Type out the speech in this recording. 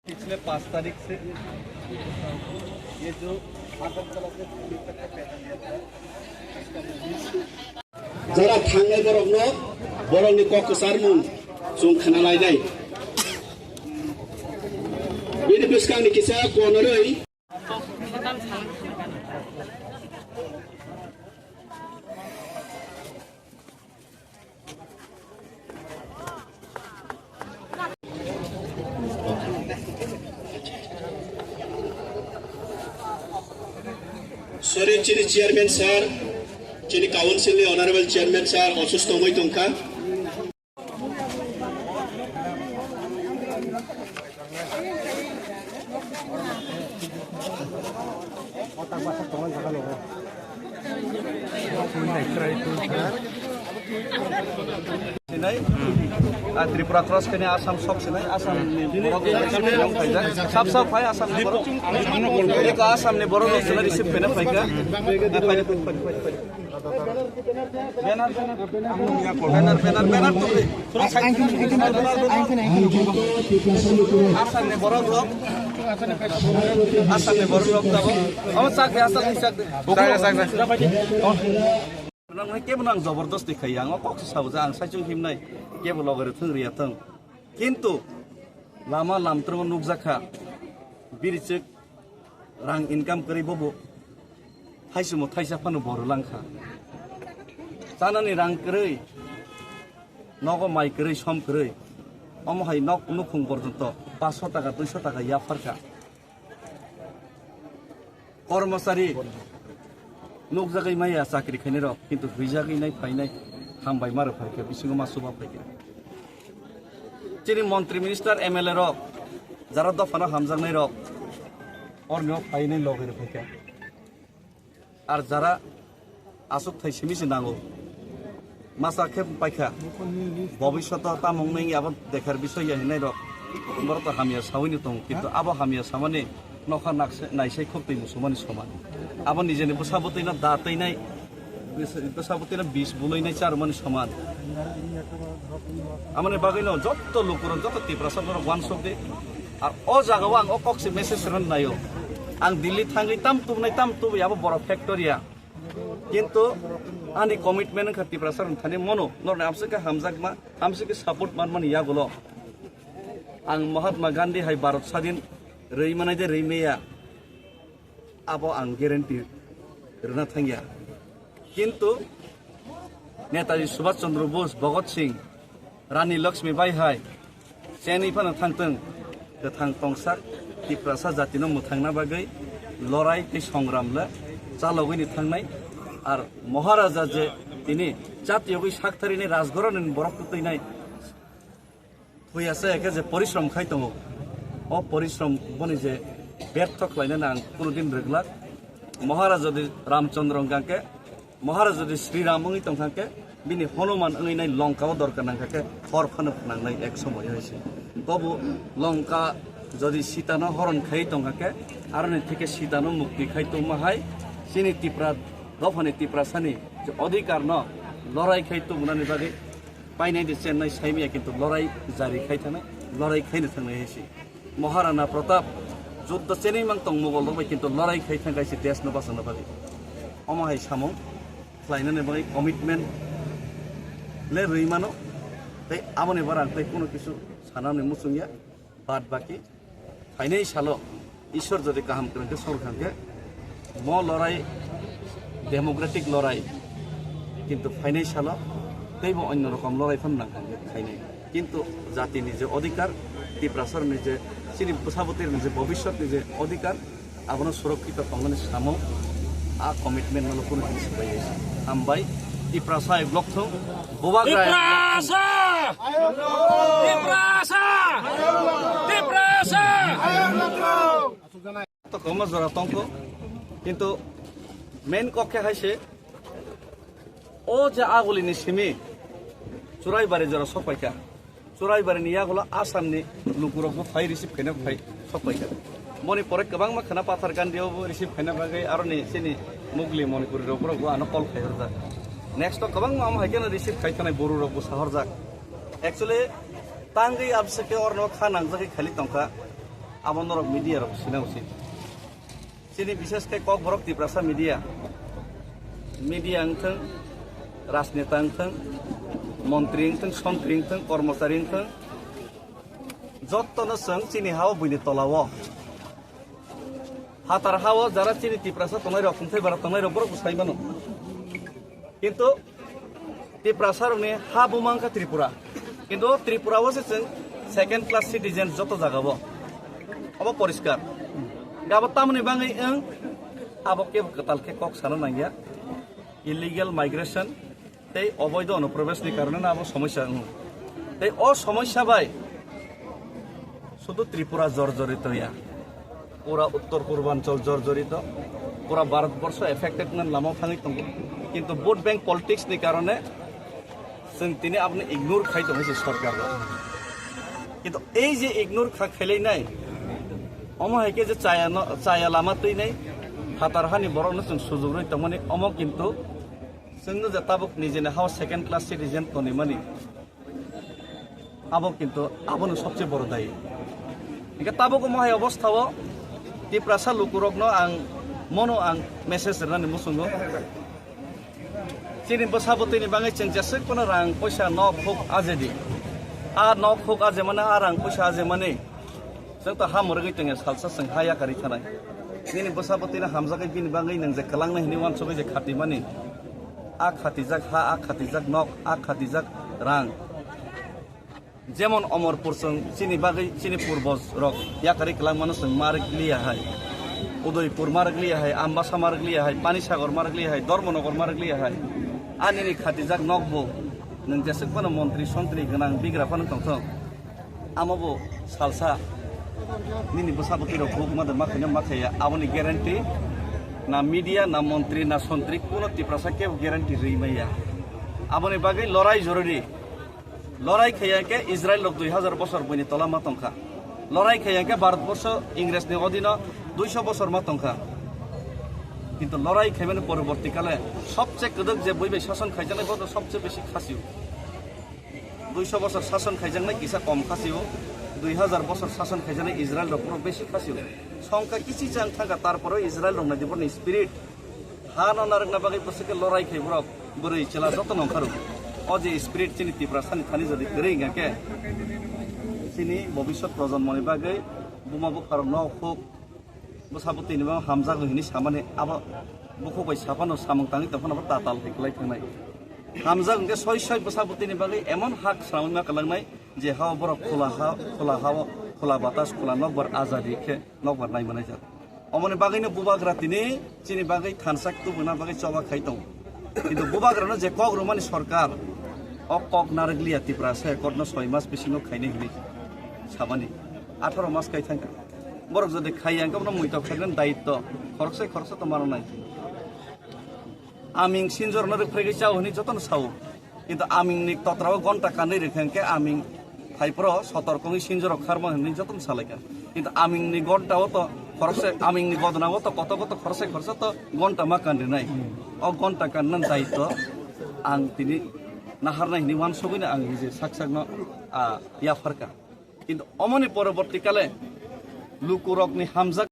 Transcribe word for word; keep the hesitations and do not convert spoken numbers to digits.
पिछले पाँच तारीख से ये जो आगरतला से दिल्ली तक का पैदल यात्रा, इसका Jara thangnai borokno borokni kok kwcharmung chwng khna lainai. Bini bwskangni kisa konorwi. Sorry, chini chairman sir, chini council ni honorable chairman sir, osusto wngwi tongkha. Sinai, ah, Tripura cross kene Assam sok sinai, Assam ni borok sab sab phai, Assam ni borok. Eko Assam ni borok rok sinai receive kene phaikha. Ah, phai, phai, phai, phai, phai. Banner, banner, banner, banner, banner tongdi. Assam ni borok rok, Assam ni borok rok tabok. Omo chak de, Assam ni chak de. Chak de, chak de. Nang hai kebo nang jobordosti khai, ang o kok se sabo je ang saichung himnai, kebo logere thwng riya thwng. Kintu lama lamtrongo nukjakha, birichwk rang income kwrwi bobo thaisumo thaisa phano bo rwlangkha. Chanani rang kwrwi, nogo mai kwrwi, som kwrwi, omo hai nok nukhung porjonto paanch sho taka, dui sho taka yapharkha. Kormosari nukjagwi maya chakri khainai rok, kintu huijagwi nai phainai hambai ma rwphaikha, bisingo ma chuba phaikha. Chini montri minister M L A rok, jara dophano hamjaknai rok, orni o phainai logi rwphaikha. Ar jara aswk thai simi se nango. Masa khe paikha. Bobishoto tamo wngnai abo dekhar bisoi ya hinai rok. Borok to hamya sawi ni tongo, kintu abo hamya samani nokha nakse-, naisai khok twi musumani soman. Abo nijeni bwsa bwtwi no da twi nai, bwsa bwtwi no bis bulwi nai charwmani soman. Amoni bagwi no jotto lukurok, jotto Tiprasa borok uansuk di. Ar o jaga o ang o kok se message rwna naio. Ang Delhi thangwi tam tubunai tam tubui abo borok factory ya. Kintu ani commitment wngkha Tiprasa rwng thani mono norni amswk khe hamjakma, amswk khe support manmani yagulo. Ang Mahatma Gandhi hai Bharat sadin rwi manai de rwi maya, abo ang guarantee rwna thangya. Kintu Netaji Subhash Chandra Bose, Bhagat Singh, Rani Lakshmi Bai hai chenwi phano thangtwng, kwthang tongsak Tiprasa jatino mwthangna bagwi lorai tei songram le chalogwini thangnai. Ar Maharaja je tini jatiyogwi saktharini rajgoronini borok twtwinai thwi ase, eke je porishrom khai tongo, o porishrom boni je bertho khlainani ang kunu din rwglak. Maharaja jodi Ramchandra wngkha khe, Maharaj jodi Sri Ram wngwi tongkha khe, bini Hanuman wngwi nai Lanka o dorkar nangkha khe hor phano phnangnai ek somoy hai se. Tobo Lanka jodi Sita no horon khai tongkha khe, aroni theke Sita no mukti khai tongma hai chini Tipra dophani Tiprasani je odhikar no lorai khai tongmani bagwi painai de chennai saimaya, kintu lorai jari khai thangnai, lorai khaina thangnai hai se. Maharana Pratap juddo chenwi mang tong Mogol rok bai, kintu lorai khai thang kaisa desh no bachana bagwi. Omo hai samung khlainani bagwi commitment le rwi mano, tei aboni bara ang tei kuno kisu sanani muchungya, bad baki phainai salo Ishwar jodi kaham kwrwng khe sor kha khe mo lorai democratic lorai, kintu phainai salo teibo onno rokom lorai phano nang kha khe khainai. Kintu jatini je odhikar, Tiprasarni je, chini bwsabwtwirokni je bobishyotni je odhikar, abono surokkito tongmani samung, a commitment no kunu hini sibai hambai. Tiprasa hai block thung, Bubagra hai block thung. Tiprasa! Tiprasa! Tiprasa! To kwma jora tongkho, kintu main kok khe hai se, o je agulini simi Churaibari jora sokpaikha, Churaibari ni yagulo Assam ni lukurok bo phai receive khaina phai sok paikha. Boni pore kwbangma khwna Pathar Kandi o bo receive khaina bagwi aroni chini Mugli Manipuri rok borok bo ano call khai horjak. Next o kwbangma omo hai kheno receive khai thanai Bru rok bo sa horjak. Actually tangwi absake orno kha nangjagwi khali tongkha. Abo norok media rok sina usit. Chini bishes khe Kokborok Tiprasa media, media wngthwng, rajneta wngthwng, montri wngthwng, sontri wngthwng, kormochari wngthwng, jottono chwng chini hao buini tolao. Hatar hao jara chini Tiprasa tongnai rok, tongthai bara tongnai rok borok bwsai mano. Kintu Tiprasa rokni ha buma wngkha Tripura. Kintu Tripura o se chwng second class citizen joto jaga o. Abo poriskar. Abo tamoni bangwi wng abo kebo kwtal khe kok sana nangya. Illegal migration tei oboido onuprobeshni karone abo somosya wngo. Tei o somosya bai Sudu Tripura jorjorito ya, pura Uttor Purbanchal jorjorito, pura Bharatborsho affected nani lama thangwi tongo. Kintu vote bank politics ni karone chwng tini aboni ignore khai tongo se sorkar rok. Kintu ei je ignore kha khelai nai, omo hai khe je chaya no, chaya lama twi nai, phatar hani borok no chwng sujugwi tongmani omo kintu chwngno je tabuk nijini hao second class citizen tonwi mani. Abo kintu abono sobse boro dayi. Hingke tabuk omo hai obostha o Tiprasa lukurokno ang mono ang message rwnani muchungo. Chini bwsa bwtwini bagwi chwng jeswk phano rang poisa nok huk ajedi. A nok huk ajemani, a rang poisa ajemani. Chwng to ha mwrwgwi tongya salsa chwng ha yakarwi thanai. Nini bwsa bwtwino hamjagwi bini bagwi nwng je kwlangnai hinwi uansugwi je khatimani. A khatijak ha, a khatijak nok, a khatijak rang. Jemon Omorpur chwng chini bagwi chini purbo rok yakarwi kwlangmano chwng marwk liya hai. Udaipur marwk liya hai, Ambasa marwk liya hai, Panisagar marwk liya hai, Dharmanagar marwk liya hai. A nini khatijak nokbo nwng jeswk phano montri sontri gwnang bigra phano tongthok. Amo bo salsa nini bwsa bwtwi rok buk ma de ma khaina ma khaya, aboni guarantee na media, na montri, na sontri, kuno Tiprasa kebo guarantee rwi maya. Aboni bagwi lorai jorori. Lorai khaya khe Israel rok dui hajar bosor buini tola ma tongkha. Lorai khaya khe Bharat borsho Ingres ni odino duiso bosor ma tongkha. Kintu lorai khaimani poroborti kale sobse kwdwk je bui bai sason khaijaknai bono sobse besi khasio. Duiso bosor sason khaijaknai kisa kom khasio, dui hajar bosor sason khaijaknai Israel rok bono besi khasio. Songkha kichi chang thangkha, tarpore Israel rok nai di borni spirit. Ha no narwkna bagwi bwswk khe lorai khai borok bwrwi chwla joto no ongkharu. O je spirit chini Tiprasani thani jodi kwrwi hwnkha khe chini bobiswt projonmoni bagwi buma bupharok no huk bwsa bwtwini bo hamjago hinwi samani abo bukhuk bai saphano samung tangwi tongphano bo tatal khai kwlai thangnai. Hamjak hwnkhe soi soi bwsa bwtwini bagwi emon hak swnamwi ma kwlangnai je hao borok khula ha, khula hao, khula batas, khula nokbar azadi khe nokbar nai manai jak. Omoni bagwino bubagra tini chini bagwi thansa kubuna bagwi choba khai tongo. Kintu bubagrano je kok rwmani sorkar, o kok narwkliya Tiprasa accord no soi mas bisingo khainai hinwi samani. Atharo mas khai thangkha. Borok jodi khaiya hwnkhe bono muitok saknani dayitto khoroksa khoroksa to mano nai. Aming sinjorno rwphregwi chao hinwi jotono sao. Kintu amingni totrao gonta kanwi rwkha hwnkhe aming phaipro sotor kongwi sinjorok kharma hinwi jotono salaikha. Kintu amingni gontao to khoroksa, amingni godonao to koto koto khoroksa khoroksa to gonta ma kanrinai. O gonta kannani daitto ang tini naharnai hinwi uansugwino ang nije sak sakno, ah, yapharkha. Kintu omoni poroborti kale lukurokni hamjak